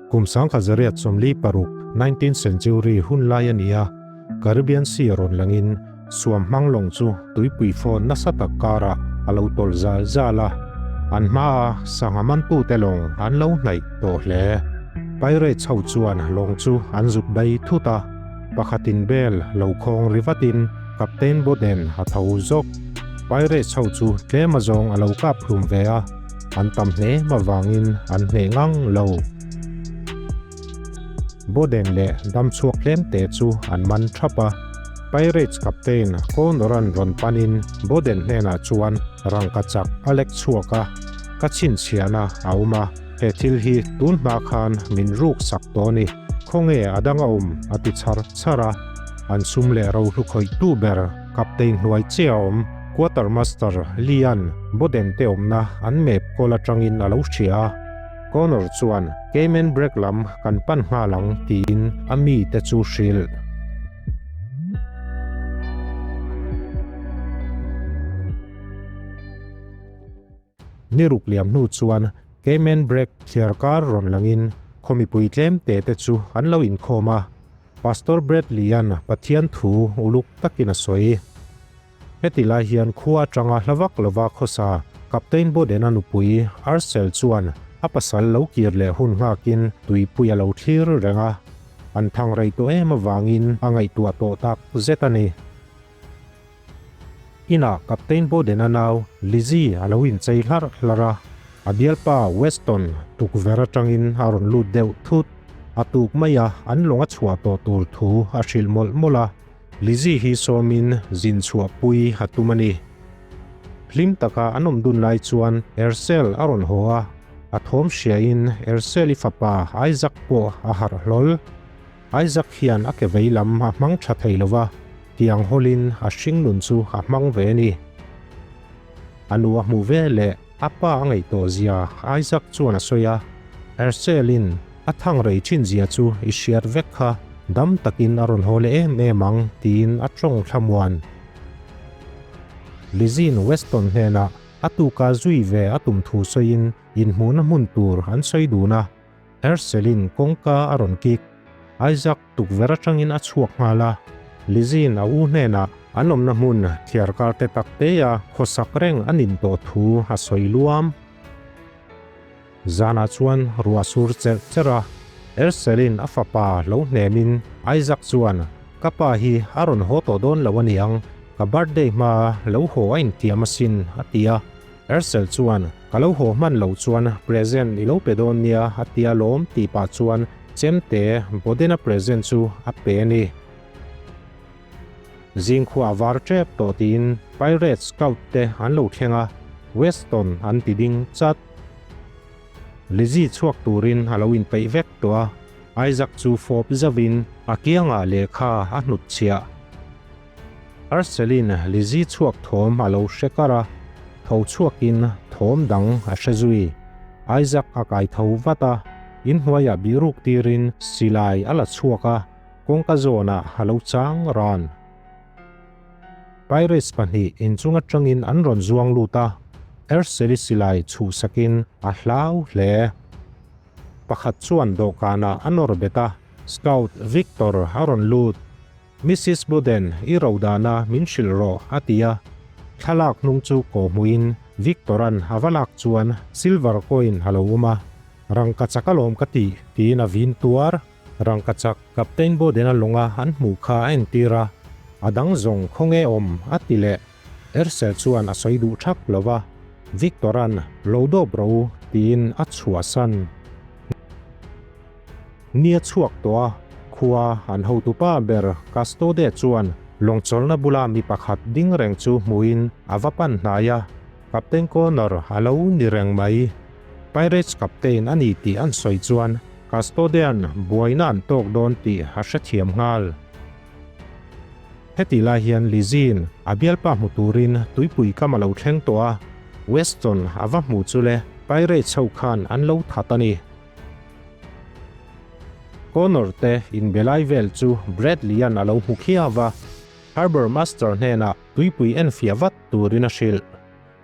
Kum 1946, 19th century, hun lai a ni a, Caribbean Sea rawn langin suam hmang lawng chu tuipui fawn nasa tak karah a lo tawlh zal zal a, an hmaa sangha mantute lawng an lo hnaih tawh hle. Pirates ho chuan lawng chu an zuk bai thut a, pakhatin bel lo khawng ri vatin Captain Boden a tho zawk. Pirates ho chu tlem azawng a lo kap hlum ve a, an tam hle avangin an hneh ngang lo. Boden leh damchhuak tlemte chu an man thap a. Pirates captain Conor-a'n rawn panin Boden hnenah chuan rangka chak a lek chhuak a, Ka chhinchhiahna a awm a, he thil hi tun hma khan min ruk sak tawh a ni, khawnge a dang a awm a ti chhar chhar a. An sum leh rohlu khawihtu ber captain hnuai chiah a awm, Quartermaster Lee-a'n Boden te awmna an map kawl atangin a lo hria a. Connor chuan Cayman Break lam kan pan nghal ang tiin a mite chu hrilh. Ni ruk liam hnu chuan Cayman Break thliar kar rawn langin khaw mipui tlem te te chu an lo inkhawm a, Pastor Bradley-a'n Pathian thu uluk takin a sawi. Heti lai hian khua atanga hla vak lova khawsa Captain Boden-a nupui Ursel chuan a pasal lo kir leh hun nghakin tuipui a lo thlir reng a, an thang rei tawh em avangin a ngaihtuah tawh tak zet a ni. Inah Captain Boden-a nau Lizzie a lo inchei hlarh hlarh a, a bialpa Weston tukverh atangin a rawn lut deuh thut. A tuk mai a, an lawng a chhuah tawh tur thu a hrilh mawlh mawlh a. Lizzie hi sawmin zin chhuahpui a tum a ni. Hlim taka an awm dun lai chuan Ersel a rawn haw a, a thawm hriain Ersel-i fapa Isaac pawh a harh hlawl. Isaac hian a ke vei lam a hmang tha thei lo va, tiang hawlin a hringnun chu a hmang ve a ni. A nu a hmuh ve leh a pa a ngaih tawh zia Isaac chuan a sawi a, Ersel-in a thang rei thin zia chu i hriat vek kha, dam takin a rawn haw leh em em ang tiin a tawng thlamuan. Lizzie-in Weston hnenah a tuka zui ve a tum thu sawiin inhmuhna hmun tur an sawi dun a, Ersel-in kawngka a rawn kik. Isaac tukverh atangin a chhuak nghal a, Lizzie-in a u hnenah an awmna hmun thiar kar te tak te-a khawsak reng a nin tawh thu a sawi luam. Zanah chuan ruah sur cherh cherh a, Ersel-in a fapa lo hnemin Isaac chuan, Ka pa hi a rawn haw tawh dawn lo a niang, ka birthday hma lo haw a intiam asin, a ti a. Ersel chuan, Ka lo haw hman loh chuan present i lo pe dawn nia, a ti a lawm tih pah chuan chemte Bodena present chu a pe a ni. Zingkhua a var tep tawh tiin Pirate Scout te an lo thleng a, Weston an ti ding chat. Lizzie chhuak turin a lo inpeih vek tawh a, Isaac chu fawp zauhin a kiangah lehkha a hnutchhiah. Arselin Lizzie chhuak thawm a lo hre kar a, tho chhuakin thawm dang a hre zui. Isaac a kai tho vat a, inhnuaiah bihruk tirin silai a la chhuak a, kawngka zawnah a lo chang ran. Pirates pahnih inchung atangin an rawn zuang lut a, Erseli silai chhuhsakin a hlau hle. Pakhat chuan dawhkanah a nawr bet a, Scout Victor a rawn lut. Missis Budden, i ro dana min hrilh rawh, a ti a. Thlalak hnung chu kaw hmuhin Victor-a'n a va lak chuan silver coin a lo awm a. Rangkachak alawm ka tih, tiin a vin tuar. Rangkachak Captain Budden-a lawnga an hmuh kha a entir a. A dang zawng khawnge awm, a ti leh. Ersel chuan a sawi duh thak lo va, Victor-a'n lo dawp ro tiin a chhuahsan. Ni a chhuak tawh a, khua an hotupa ber Custode chuan lawngchawlhna bula mi pakhat ding reng chu hmuhin a va pan hnai a, Captain Connor a lo ni reng mai. Pirates Captain a ni tih an sawi chuan Custode-a'n buaina an tawk dawn tih a hrethiam nghal. Heti lai hian Lizzie-in a bialpa hmu turin tuipui kam a lo thleng tawh a, Weston a va hmu chu le Pirates ho khan an lo that a ni. Connor te inbe lai vel chu Bradley-a'n a lo hmu khiau va, Harbour Master hnenah tuipui enfiah vat turin a hrilh.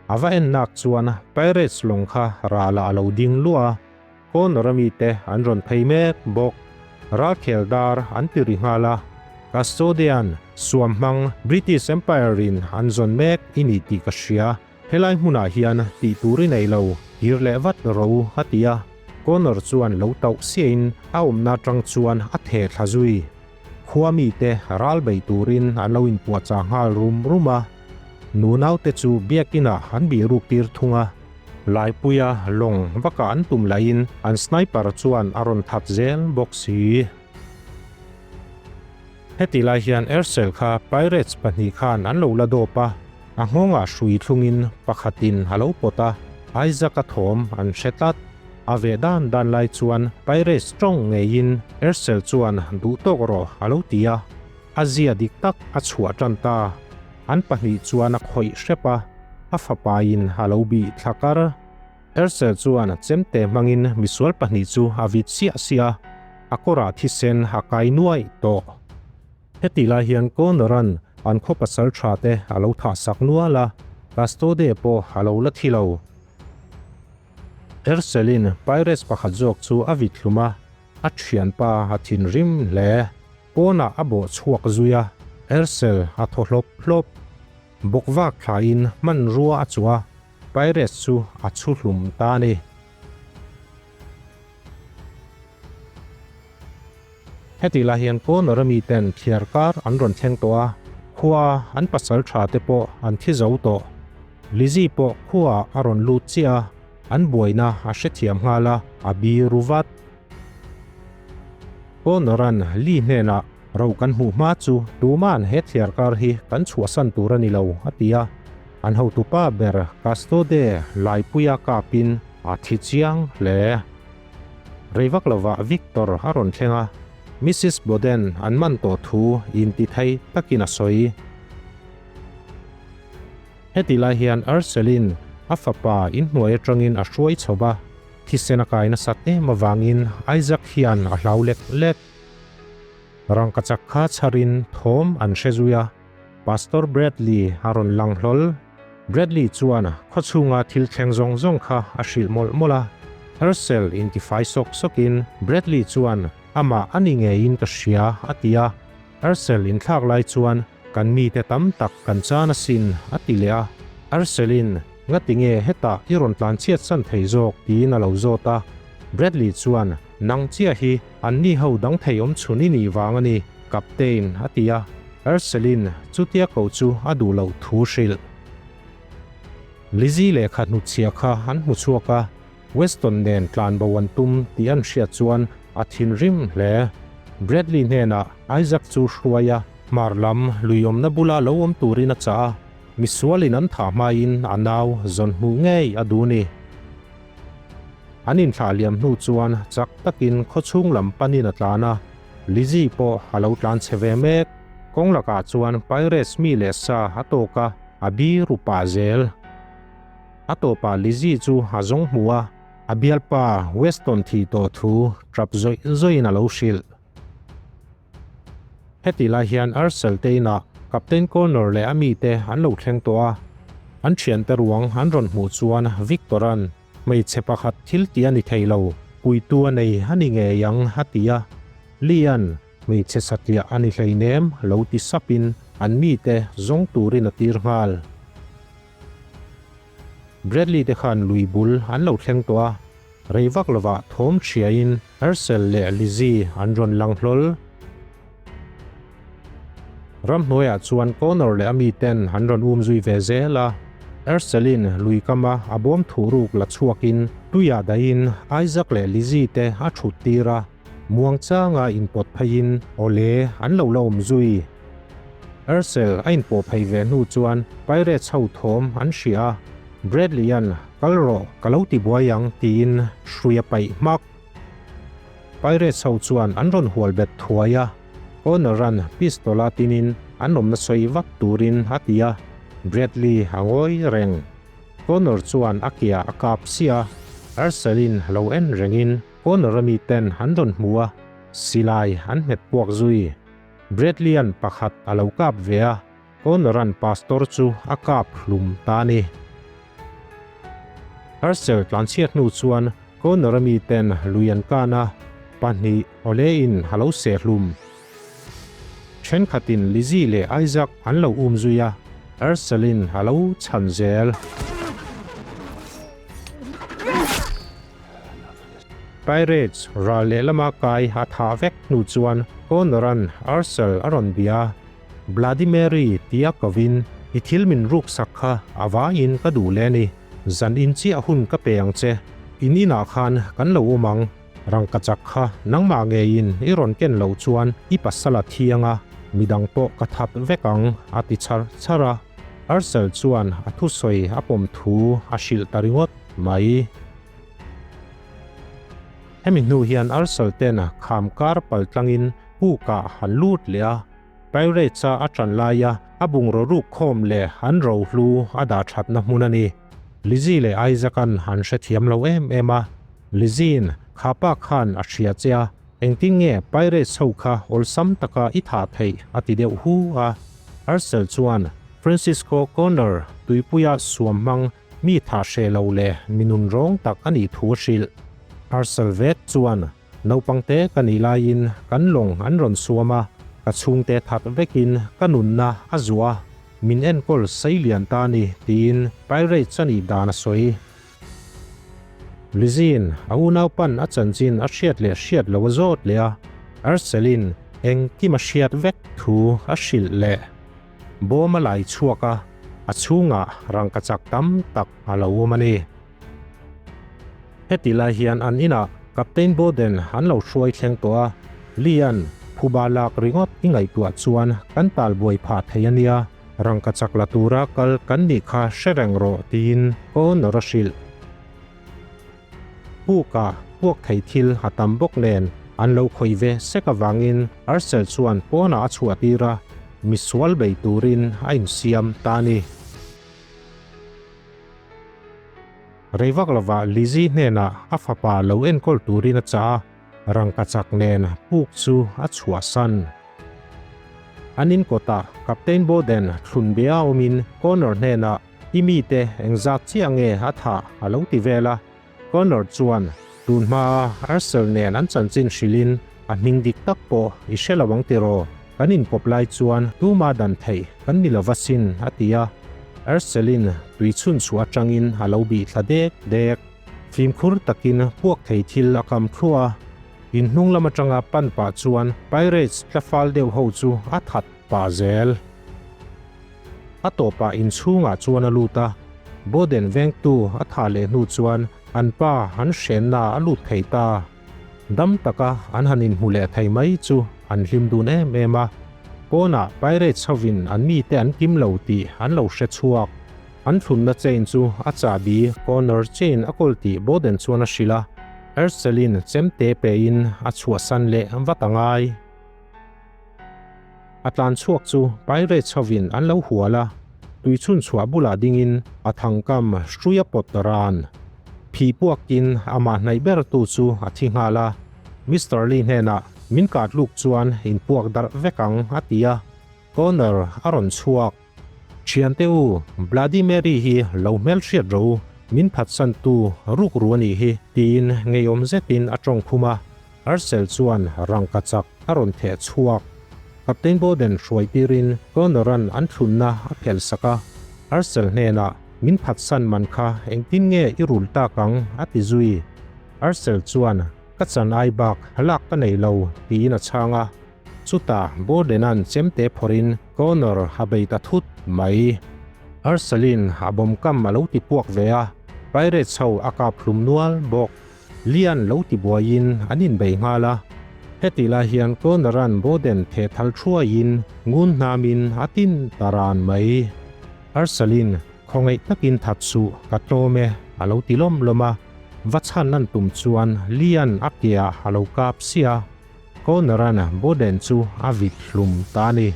A va en nak chuan Pirates lawng kha ralah a lo ding luah a. Connor-a mite an rawn phei mek bawk. Ralkhel dar an ti ri nghal a. Custodian, suam hmang British Empire-in an zawn mek i ni tih ka hria. Helai hmunah hian tih tur i nei lo, kir leh vat ro a ti a. Connor chuan lo tauh siahin a awmna atang chuan a theh thla zui. Khua mite ral bei turin an lo inpuahchah nghal rum rum a. Nunaute chu biakinah an bih ruk tir thung a. Laipuia lawng vaka an tum lahin an sniper chuan a rawn that zel bawk si. Heti lai hian Aircel kha Pirates pahnih khan an lo la dawp a, a nghawngah hrui thlungin pakhatin a lo pawt a, Isaac-a thawm an hre tlat. A veh dan dan lai chuan Pirates tawng ngeiin Aircel chuan duh tawk rawh a lo ti a, a zia dik tak a chhuah tan ta. An pahnih chuan a khawih hrep a, a fapain a lo bih thla kar. Herschel chuan chemte hmangin misual pahnih chu a vit siah siah a, a kawrah thisen a kai nuai tawh. Hetih lai hian Connor-a'n an khaw pasal tha te a lo thah sak nual a, Custode pawh a lo la thi lo. Herschel-in Pirates pakhat zawk chu a vit hlum a, a thianpa a thinrim hle. Pawnah a bawh chhuak zui a, Herschel a thaw hlawp hlawp. Bawkvak thlain hmanrua a chuh a, Pirates chu a chhu hlum ta a ni. Hetih lai hian Connor-a miten thliar kar an rawn thleng tawh a, khua an pasal tha te pawh an thi zo tawh. Lizzie pawh khuaah a rawn lut chiah a, an buaina a hrethiam nghal a, a biru vat. Connor-a'n Lee hnenah Ro kan hmuh hma chu tuma'n he thliar kar hi kan chhuahsan tur a ni lo, a ti a. An hotupa ber Custode Laipuia kapin a thi chiang hle. Rei vak lovah Victor a rawn thleng a, Missus Boden an man tawh thu inti thei takin a sawi. Heti lai hian Arselin a fapa inhnuai atangin a hruai chho va, thisen a kai nasat em avangin Isaac hian a hlau lek lek. Rangkachak kha chharin thawm an hre zui a, Pastor Bradley a rawn lang hlawl. Bradley chuan khawchhunga thil thleng zawng zawng kha a hrilh mawlh mawlh a. Herschel intifai sawk sawkin Bradley chuan amah a ni ngeiin ka hria a ti a. Herschel inthlak lai chuan kan mite tam tak kan chan asin a ti leh a. Herschelin Ngati nge hetah i rawn tlan chhiat san thei zawk tiin a lo zawt a. Bradley chuan Nang chiah hi an ni ho dang thei awm chhun i nih vang a ni, Captain, a ti a. Ursulin chutia ko chu a duh loh thu hrilh. Lizzie lehkha hnutchhia kha an hmu chhuak a, Weston nen tlanbo an tum tih an hriat chuan a thinrim hle. Bradley hnenah Isaac chu hruai a, hmar lam lui awmna bula lo awm turin a chah a, misualin an thah hmain a nau zawn hmuh ngei a duh ni. An inthlah liam hnu chuan chak takin khawchhung lam panin a tlan a, Lizzie pawh a lo tlan chhe ve mek. Kawng lakah chuan Pirates mi leh sa a tawk a, a bi ru pah zel. A tawpah Lizzie chu a zawng hmu a, a bialpa Weston thih tawh thu tap zawih zawihin a lo hrilh. Heti lai hian Arcel te inah Captain Connor leh a mite an lo thleng tawh a, an thiante ruang an rawn hmuh chuan Victor-a'n hmeichhe pakhat thil tih a ni thei lo, puitu a nei a ni ngei ang a ti a. Lee-a'n hmeichhe satliah a ni hleinem lo ti sapin an mite zawng turin a tir nghal. Bradley te khan lui bul an lo thleng tawh a, rei vak lovah thawm hriain Herschel leh Lizzie an rawn lang hlawl. Ramhnuaiah chuan Connor leh a miten an rawn um zui ve zel a, Herschel-in lui kama a bawm thuruk la chhuakin tuiah dahin Isaac leh Lizzie te a thut tir a, Muangchanga inpawt pheiin awle an lo la awm zui. Herschel a inpawh phei ve hnu chuan Pirates ho thawm an hria a, Bradley-a'n kal rawh ka lo ti buai ang tiin hrui a paih hmak. Pirates ho chuan an rawn hual bet thuai a, Connor-a'n pistol-a tinin an awmna sawi vat turin a ti a, Bradley a ngawi reng. Connor chuan a keah a kap siah a, Herschel-in lo en rengin Connor-a miten an rawn hmu a, silai an hmet puak zui. Bradley-a'n pakhat a lo kap ve a, Connor-a'n pastor chu a kap hlum ta a ni. Herschel tlanchhiat hnu chuan Connor-a miten lui an kan a, pahnih awlein a lo seh hlum. Thenkhatin Lizzie leh Isaac an lo um zui a, Ursel-in a lo chhan zel. Pirates ral lehlama kai a thah vek hnu chuan Connor-a'n Ursel a rawn bia a, Bloody Mary tia kovin, I thil min ruksak kha a vaiin ka duh leh a ni. Zan in chiah hun ka pe ang che. In inah khan kan lo awm ang. Rangkachak kha nangmah ngeiin i rawn ken loh chuan i pasal a thiang a, midang pawh ka that vek ang, a ti char char a. Ursel chuan a thusawi a pawm thu a hrilh ta ringawt mai. Hemi hnu hian Ursel ten kham kar pal tlangin pukah han lut leh a. Pirates-a a ṭan laia a bungraw ruk khawm leh an rohlu a dah ṭhatna hmun a ni. Lizzie leh Isaac-a'n an hrethiam lo em em a. Lizzie-in, Kha pa khan a hria che a, engtin nge Pirates ho kha awlsam taka i thah theih? a ti deuh hu a. Ursel chuan, Francisco Connor, tuipuia suam hmang mi thah hreh lo leh mi nunrawng tak a nih thu a hrilh. Ursel vek chuan, Naupangte ka nih laiin kan lawng an rawn suam a, ka chhungte that vekin ka nunna a zuah a, min enkawl sei lian ta a ni, tiin Pirates a nih dan a sawi. Lizzie-in a unaupan a chanchin a hriat leh hriat lo a zawt leh a, Ursel-in engkim a hriat vek thu a hrilh leh. Bawm a lai chhuak a, a chhungah rangkachak tam tak a lo awm a ni. Heti lai hian an inah Captain Bowden an lo hruai thleng tawh a, Lee-a'n phuba lak ringawt i ngaihtuah chuan kan tal buai phah thei a nia, rangkachak la tura kal kan nih kha hre reng rawh tiin Connor a hrilh. Pukah puak thei thil a tam bawk nen an lo khawih ve sek avangin Ursel chuan pawnah a chhuah tir a, misual bei turin a insiam ta a ni. Rei vak lovah Lizzie hnenah a fapa lo enkawl turin a chah a, rangkachak nen puk chu a chhuahsan. An inkawtah Captain Bowden thlun bia awmin Connor hnenah i mite engzat chiah nge a thah a lo ti vel a. Connor chuan tun hmaa Ursel nen an chanchin hrilhin a hming dik tak pawh i hre lo ang tiraw? Kan inkawp lai chuan tuma dan theih kan ni lova sin a ti a. Ursel-in tui chhun chhuah atangin a lo bih thla dek dek. Fimkhur takin puak thei thil a kam thluah a, in hnung lam atanga pan pah chuan Pirates tla fal deuh ho chu a that pah zel. A tawpah inchhungah chuan a lut a, Bawden vengtu a thah leh hnu chuan an pa an hrenna a lut thei ta. Dam taka an han inhmu leh thei mai chu an hlim dun em em a. Pawnah Pirates hovin an mite an kim lo tih an lo hre chhuak. An thlunna chain chu a chahbi corner chain a kawl tih Bawden chuan a hrilh a, Ursel-in chemte pein a chhuahsan leh vat a ngai. A tlan chhuak chu Pirates hovin an lo hual a, tui chhun chhuah bulah dingin a thangkam hrui a pawt ran. Phih puakin amah hnaih bertu chu a thi nghal a, Mister Lee hnenah min kah tluk chuan in puak darh vek ang a ti a, Connor a rawn chhuak. Thiante u, Bloody Mary hi lo hmelhriat ro u, min phatsantu rukru a nih hi, tiin ngeiawm zetin a tawng khum a. Ursel chuan rangkachak a rawn theh chhuak. Captain Bowden hruai tirin Connor-a'n an thlunna a phelh sak a. Ursel hnenah, Min phatsan man kha engtin nge i rul tak ang? a ti zui. Ursel chuan, Ka chan ai bak lak ka nei lo, tiin a chhang a. Chutah Bowden-a'n chemte phawrhin Connor a bei ta thut mai. Ursel-in a bawmkam a lo ti puak ve a, Pirates ho a kap hlum nual bawk. Lian lo ti buaiin an inbei nghal a, heti lai hian Connor-a'n Bowden theh thal thuaiin ngun hnamin a tin ta ran mai. Arsalin, Khawngaih takin that suh, ka tlawm e, a lo ti lawm lawm a, va chhan an tum chuan Lian a keah a lo kap sia, Connor-a'n Bowden chu a vit hlum ta a ni.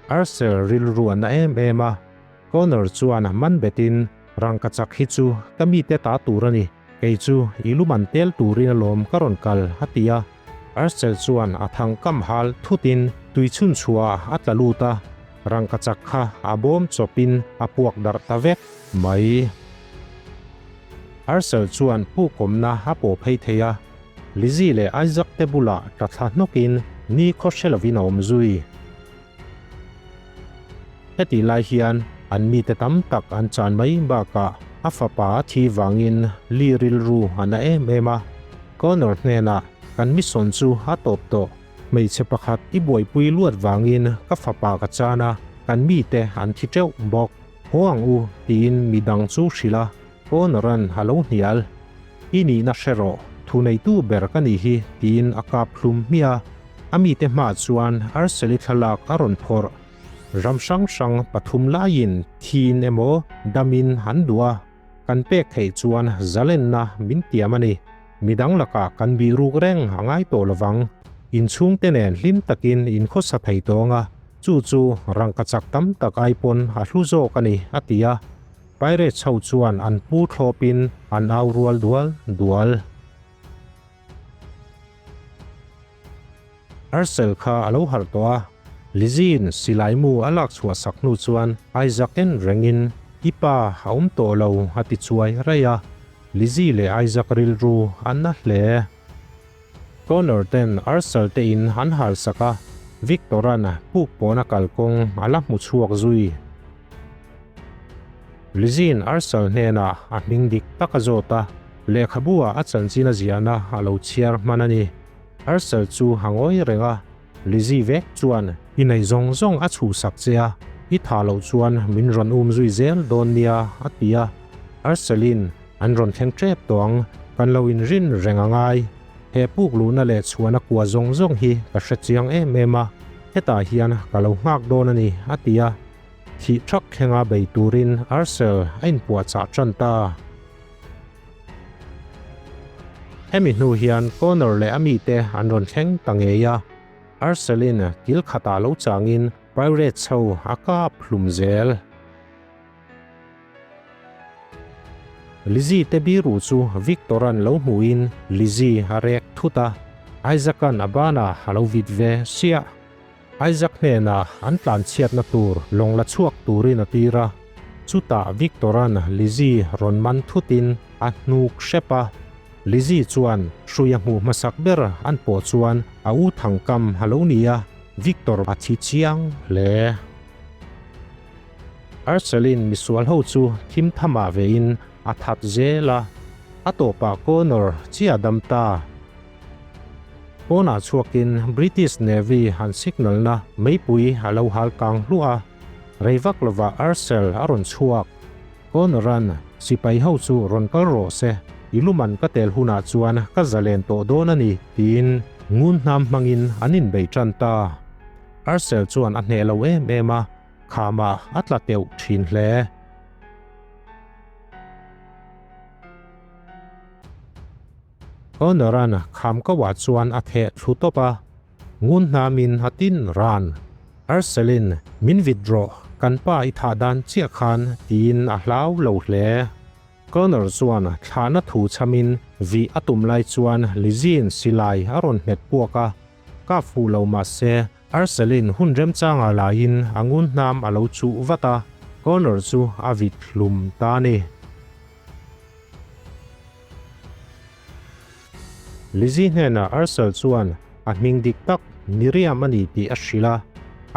Arsel rilru a na em em a, Connor chuan man betin, Rangkachak hi chu ka mite ta tur a ni, kei chu i lu man tel turin alawm ka rawn kal, a ti a. Ursel chuan a thang kam hal thutin tui chhun chhuahah a tla lut a, rangkachak kha a bawm chawpin a puak darh ta vek mai. Arcel chuan puk awmna a pawh phei thei a, Lizzie leh Isaac te bulah tla thla hnawkin ni khaw hre lovin a awm zui. Hetih lai hian an mite tam tak an chan mai bakah a fapa a thi vangin Lee rilru a na em em a. Connor hnenah kan mission chu a tawp tawh, hmeichhe pakhat i buaipui luat vangin ka fapa ka chan a, kan mite an thi teuh bawk. Haw ang u tiin midang chu hrilh a, Connor-a'n a lo hnial. I nihna hre rawh, thuneitu ber ka nih hi tiin a kap hlum hmiah a. A mite hmaah chuan Arseli thlalak a rawn phawrh. Ram hrang hrang pathum laiin thiin emaw damin an duh a, kan pek theih chuan zalenna min tiam a ni. Midang lakah kan bih ruk reng a ngai tawh lovang. Inchhungte nen hlim takin inkhawsa thei tawng a, chu chu rangkachak tam tak ai pawn a hlu zawk a ni, a ti a. Pirates ho chuan an pu thlawpin an au rual dual dual. Arcel kha a lo harh tawh a, Lizzie-in silai mu a lak chhuah sak hnu chuan Isaac en rengin, I pa a awm tawh lo a ti chuai raih a, Lizzie leh Isaac rilru an na hle. Connor ten Arcel te in an hal sak a, Victor-a'n puk pawna kalkawng a la hmu chhuak zui. Lizzie-in Arcel hnenah a hming dik tak a zawt a, lehkhabu-ah a chanchin a ziahna a lo chhiar hman a ni. Arcel chu a ngawi reng a, Lizzie vek chuan i nei zawng zawng a chhuhsak che a, i tha loh chuan min rawn um zui zel dawn nia a ti a. Arcel-in an rawn thleng tep tawh ang, kan lo inrin reng a ngai. He puk luhna leh chhuahna kua zawng zawng hi ka hre chiang em em a, hetah hian ka lo nghak dawn a ni a ti a. Thih thak thlenga bei turin Arcel a inpuahchah tan ta. Hemi hnu hian Connor leh a mite an rawn thleng ta ngei a, Arcel-in kil khatah lo changin Pirates ho a kap hlum zel. Lizzie te biru chu Victor-a'n lo hmuhin Lizzie a rek thut a, Isaac-a'n a banah a lo vit ve siah. Isaac hnenah an tlanchhiatna tur lawng la chhuak turin a tir a, chutah Victor-a'n Lizzie rawn man thutin a hnuk hrep a. Lizzie chuan hrui a hmuh hmasak ber an pawh chuan a u thangkam a lo ni a, Victor a thi chiang hle. Arcelin misual ho chu thim thamah vein a that zel a, a tawpah Connor chiah dam ta. Pawnah chhuakin British Navy han signal-na meipui a lo hal kang hluah a, rei vak lovah Arcel a rawn chhuak. Connor-a'n sipai ho chu rawn kal rawh se, i luman ka tel hunah chuan ka zalen tawh dawn a ni, tiin ngun hnam hmangin an inbei tan ta. Arcel chuan a hneh lo em em a, khamah a tla teuh thin hle. Connor-a'n kham kauah chuan a theh thlu tawp a, ngun hnamin a tin ran. Arcelin, min vit rawh, kan pa i thah dan chiah khan, tiin a hlau lo hle. Connor chuan thlahna thu chhamin vih a tum lai chuan Lizzie-in silai a rawn hmet puak a, kap fuh lo mah se Arcelin hun remchangah laiin a ngun hnam a lo chuh vat a, Connor chu a vit hlum ta a ni. Lizzie hnenah Ursel chuan a hming dik tak Miriam a ni tih a hrilh a,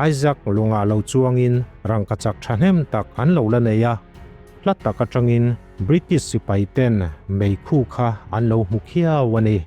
Isaac lungah lo chuangin rangkachak thahnem tak an lo la nei a, hla tak atangin British sipai ten meikhu kha an lo hmu khiau a ni.